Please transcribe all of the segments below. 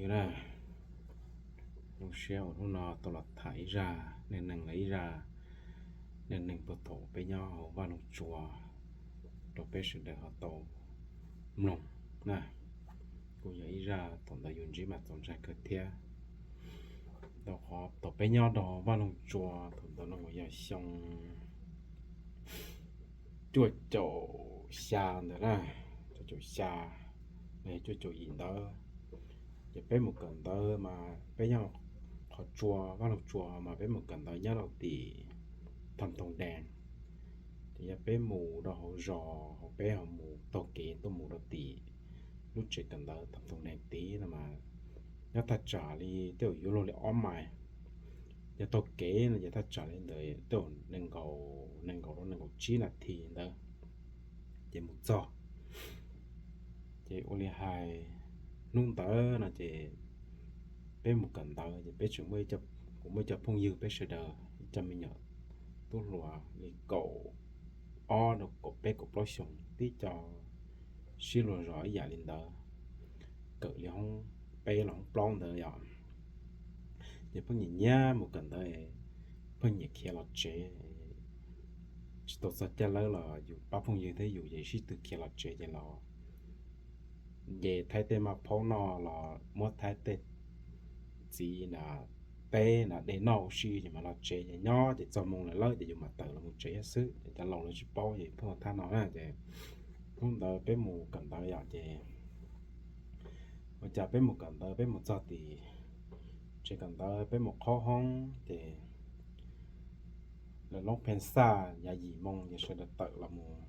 Na, zoo siab uas hnub no tau los tham ib zaj neeg neeg los ib zaj neeg neeg puag thaum peb nyob hauv Vaj Loog Tsua rau peb sawv daws ho tau mloog na. Kuj yog ib zaj thaum ntawd yus ntsib mas txaus ntshai kawg thiab. Tau qhov thaum peb nyob rau Vaj Loog Tsua thaum ntawd no uas yog xyoo cuaj caum xya ntawd na, cuaj caum xya los yog cuaj caum yim ntawd, ces peb mus kawm ntawv mas peb nyob qhov tsua, Vaj Loog Tsua mas peb mus kawm ntawv nyob rau tim Tham Thoom Dees. Ces yog peb mus rau hauv zos, hauv peb ho mus taug kev tuaj mus rau tim lub tsev kawm ntawv Tham Thoom Dees tid no mas nyob thaj tsam li tej zaum yuav luag li ob mais. Yog taug kev no ces thaj tsam li ntawd tej zaum nees nkaum, nees nkaum rau nees nkaum tsib nas this ntawd ces mus txog. Ces ua li hais hnub ntawd no ces peb mus kawm ntawv ces peb tseem, kuv muaj ib co phooj ywg peb sawv daws ib co me nyuam tub hluas li kaum ob rau kaum peb kaum plaub xyoos tib co sib luag zos ib yam li ntawd, kawm li hoob peb los hoob plaub ntawd yom. Ces pheej nyiam nyiam mus kawm ntawv, pheej nyiam khiav los tsev. Tsis tau txog caij lawb los yus pab phooj ywg thiab yus ces sib tw khiav los tsev ces los nce Thaib tej maj phaub noj los muab Thaib tej txiv na, teb na, de noj ua si ces mam los tsev. Ces nyob ces txog moo lawm lawm ces yus mam tawm los mus tsev xwb. Ces cov laus lawv tsis paub ces pheej ua thaj no na. Ces hnub ntawd peb mus kawm ntawv yom, ces ua cas peb mus kawm ntawv peb mus txog tim tsev kawm ntawv peb mus qhaub hoob ces lawv loob pheej xaj yav yim moo ces sawv daws tawm los mus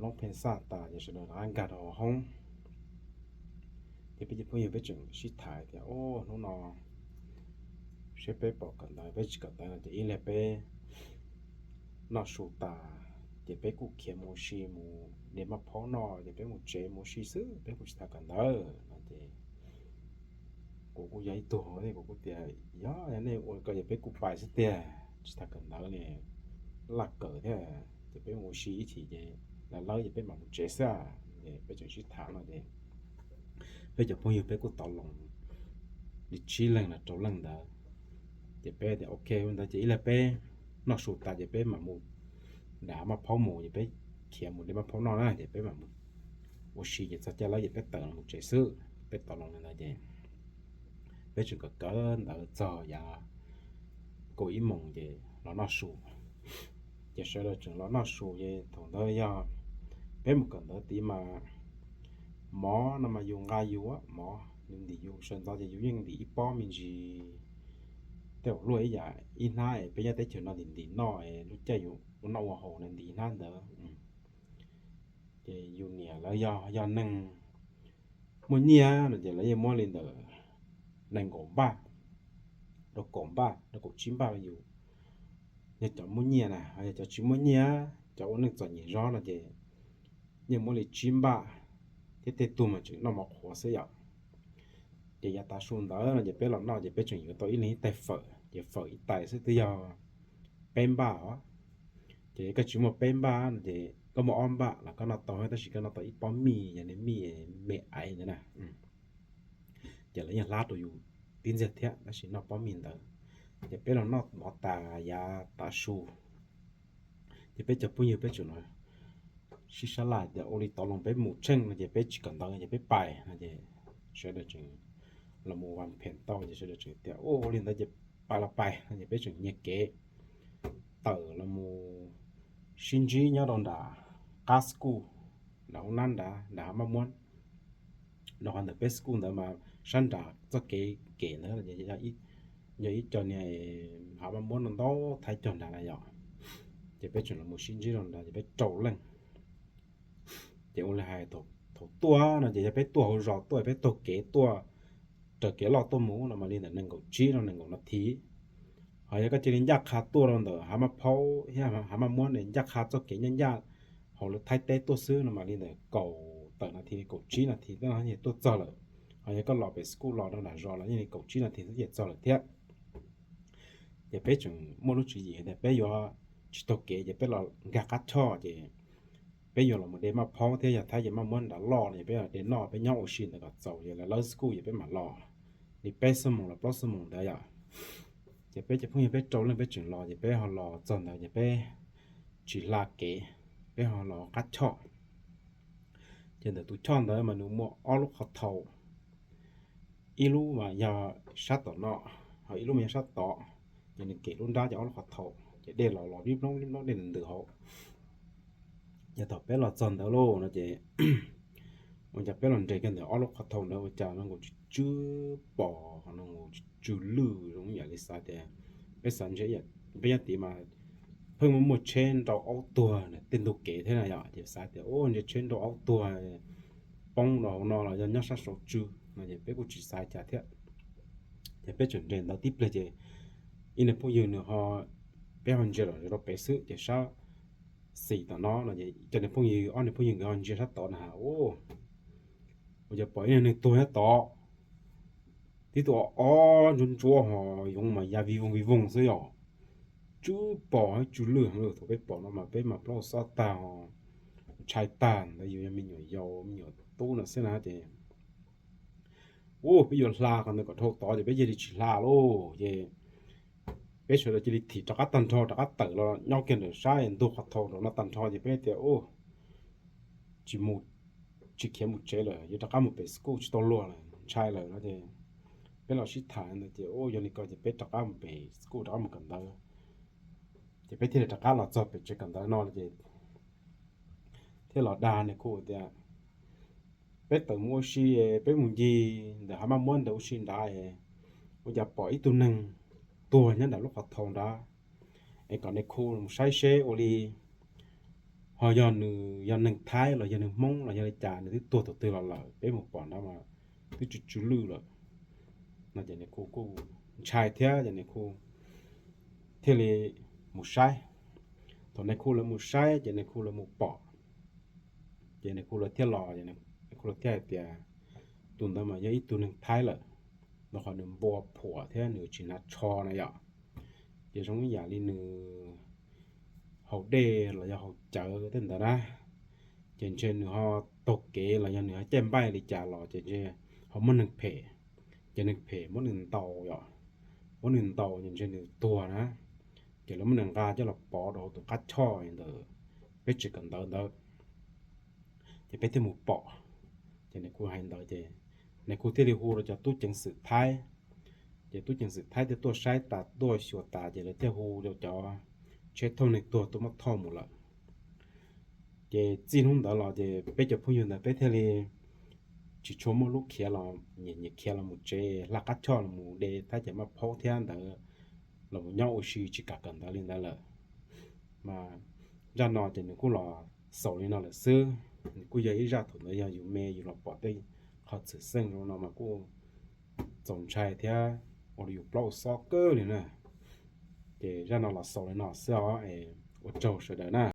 loob pheej xaj tas ces sawv daws rov qab nkag rau hauv hoob. Ces peb cov phooj ywg peb tseem sib tham tias, o, hnub no seb peb puas kawm ntawv, peb tsis kawm ntawv no ces ib leeg peb noj su tas ces peb kuj khiav mus ua si mus de maj phaub noj ces peb mus tsev mus ua si xwb, peb kuj tsis tas kawm ntawv no ces kuv kuj yog ib tug thiab kuv kuj tias, yog nej ua li ko ces peb kuj pais xwb tiag, tsis tas kawm ntawv li, laj kawm thiab, ces peb mus ua si ib chim ces lawv lawb ces peb mam mus tsev xwb. Ces peb tseem sib tham no ces peb cov phooj ywg peb kuj tau los li tsib leeg los rau leej ntawd. Ces peb tias ok, ua ntawd ces ib leeg peb noj su tas ces peb mam mus nram hav maj phaub mus, ces peb khiav mus de maj phaub noj na, ces peb mam mus ua si ces txog caij lawm ces peb tawm los mus tsev xwb. Peb tau los li ntawd ces peb tseem kawm kawm ntawv txog yav kaum ib moos ces los noj su. Ces sawv daws tseem los noj su ces thaum ntawd yog peb mus kawm ntawv tid mas mov no mas yus nqa yus, mov yus ntim yus, sawv ntxov ces yus yeej ntim ib pob me ntsis. Tej zaum luaj ib yam ib hnab, peb nyob teb chaws no ntim ntim noj, lub caij yus ua noj ua haus na ntim ib hnab ntawd. Ces yus niam lawv yog, yog neeg muaj nyiaj no ces lawv yeej muab li ntawm nees nkaum npaj rau kaum npaj rau kaum tsib npaj rau yus. Yog cov muaj nyiaj na, ho yog cov tsis muaj nyiaj, cov ua neej txom nyem zog no ces yeej muab li tsib npaj, thiab tej tug mas tseem noj mov qhuav xwb yom. Ces yav tav su ntawd no ces peb los noj ces peb tseem yuav tau ib leeg ib tais fawm, ces fawm ib tais xwb twb yog peb npaj os. Ces koj tsis muaj peb npaj no ces koj muaj ob npaj los koj noj tau, tab sis koj noj tau ib pob mij, yog li mij, mij aiv ntawd na. Ces lawv yeej hlab rau yus tib ntxiag thiab, tab sis noj pob mij ntawd. Ces peb los noj mov tas yav tav su, ces peb cov phooj ywg peb tseem los sib sab laj tias ua li tov loo peb mus tsheej no ces peb tsis kawm ntawv ces peb pais no ces sawv daws tseem los mus vas phem tau ces sawv daws tseem tias ua li ntawd ces pais los pais no ces peb tseem nyiag kev tawm los mus sib ntsib nyob rau nram qab school, nram hoob nab nrad nram hav maj muab. Rau qhov ntawm peb school ntawd mas sab nram txoj kev kem ntawd yog ib co niag hav maj muab no ntau thaiv cog nrad na yom. Ces peb tseem los mus sib ntsib rau nrad ces peb rau leej. Ces ua li hais thaum tuaj no ces yog peb tuaj hauv zos tuaj, peb taug kev tuaj raws kev loj tuaj mus no mam li ntawm nees nkaum tsib rau nees nkaum nas this. Ho yog koj cia li ncaj qha tuaj rau ntawm hav maj phaub thiab hav maj muab ne, ncaj qha txoj kev ncaj ncaj hauv lawv thaib teb tuaj xwb no mam li ntawm kaum tawm nas this li kaum tsib nas this twb no yeej tuaj txog lawm. Ho yog koj los pem school los rau nram zos los yeej li kaum tsib nas this xwb ces txog lawm thiab. Ces peb tseem muaj lub tswv yim tias peb yuav tsis taug kev ces peb los nkag qab choj ces peb yuav los mus de maj phaub thiab yog Thaib ces maj muab nram loj no es peb los de noj peb nyob ua si ntawd kom txaus ces lawv lawb school ces peb mam los li peb xuab moos los plaub xuab moos ntawd yom. Ces peb cov phooj ywg peb rau leej peb tseem los ces peb ho los txog ntawd ces peb tsis hla kev, peb ho los qab choj. Ces ntawm tus choj ntawd mas nws muaj ob lub qhov thau, ib lub mas yog sab tom no, ho ib lub mas yog sab tod, ces nws kem lub nrab ces ob lub qhov thau, ces dej los los vib nplob vib nplob dej ntws hauv. Ces thaum peb los txog ntawd lauj no ces ua cas peb los nres kiag ntawm ob lub qhov thau ntawd ua cas no nkaus tsw tsw pos no nkaus tsw lwj zoo yam li xav tias, peb xav ntshe peb nyob tid mas pheej muaj muaj tsheb nrau aub tuag tej ntug kev thiab na yom, ces xav tias ua ntshe tsheb nrau aub tuag poob rau hauv no los yog nyob sab saud tsw no ces peb kuj tsis xav cas thiab. Ces peb tseem nres ntawd tib pliag ces ib niag phooj ywg nws ho, peb ho ntsia los rau pem xwb ces sab xis tom no no ces cov niag phooj ywg, ob niag phooj ywg nkawd ho ntsia sab tod na has, ua cas pom ib niag neeg tuag nyob tod, tib tug ob ntsuab ntsuab ho yoov mas ya vij voog vij voog xwb yom. Tsw pos tsw lwj heev li. Thaum peb pom no mas peb mas plaub xob tag, ntshai tag. Ntawd yus yog me nyuam yaus me nyuam tub no xwb na ces ua peb yuav hla qhov ntawd kom dhau tod ces peb cia li tsis hla lauj. Ces peb sawv daws cia li thim rov qab tag nrho, rov qab tawm los nyob kiag ntawm sab ntug qhov thau rau no tag nrho ces peb tias tsis mus, tsis khiav mus tsev lawm, yuav rov qab mus pem school tsis tau luag lawm, ntshai lawm no ces peb los sib tham ntawd ces ua yog li ko ces peb rov qab mus pem school rov qab mus kawm ntawv. Ces peb thiaj li rov qab los txog pem tsev kawm ntawv no ces thiaj los dag nws khu tias peb tawm mus ua si, peb mus ncig ntawm hav maj muab ntawd ua si nrad, ua cas pom ib tug neeg tuag nyob nram lub qhov thau nrad, es kom nws khu mus saib seb ua li ho yog nws yog neeg Thaib los yog neeg Hmoob los yog li cas, nws twb tuag thaum twg los lawm, peb mus pom nrad mas twb tsw tsw lwj lawm no ces nws khu kuj ntshai thiab ces nws khu thiaj li mus saib. Thaum nws khu lawv mus saib ces nws khu lawv mus pom, ces nws khu lawv thiaj los, nws khu lawv thiaj hais tias tus ntawd mas yog ib tug neeg Thaib lawm, rau qhov nws npua phuam thiab nws tsis hnav tsho na yom. Ces zoo ib yam li nws haus dej los yog haus cawv tej ntawd na, ces ntshe nws ho taug kev los yog nws ho caij npaij li cas los ces ntshe ho muab neeg phem, ces neeg phem muab nws ntaus yom, muab nws ntaus ces ntshe nws tuag na. Ces lawv muab nws nqa coj los pov rau hauv tus qab choj ntawm peb tsev kawm ntawv ntawd. Ces peb thiaj mus pom, ces nws khu hais ntawd ces nws khu thiaj li hu rau cov tub ceev xwm Thaib. Ces tub ceev xwm Thaib thiaj tuaj saib tas tuaj xyuas tas ces lawv thiaj hu rau cov tsheb thauj neeg tuag tuaj muab thauj mus lawm. Ces txij hnub ntawd los ces peb cov phooj ywg ntawd peb thiaj li tsis tshua muaj lub khiav los, nyias nyias khiav los mus tsev, hla qab choj los mus de Thaib cov maj phaub thiab ntawd los mus nyob ua si tsis kam kawm ntawv li ntawd lawm. Mas zaj no ces nws kuj los xaus li no lawm xwb. Nws kuj yog ib zaj thaum ntawd yog yus me yus los pom tej qhov txwm xeej zoo no mas kuj txaus ntshai thiab ua rau yus plaub ua xob kawg li na. Ces zaj no los xaus li no xwb os, ua tsaug sawv daws na.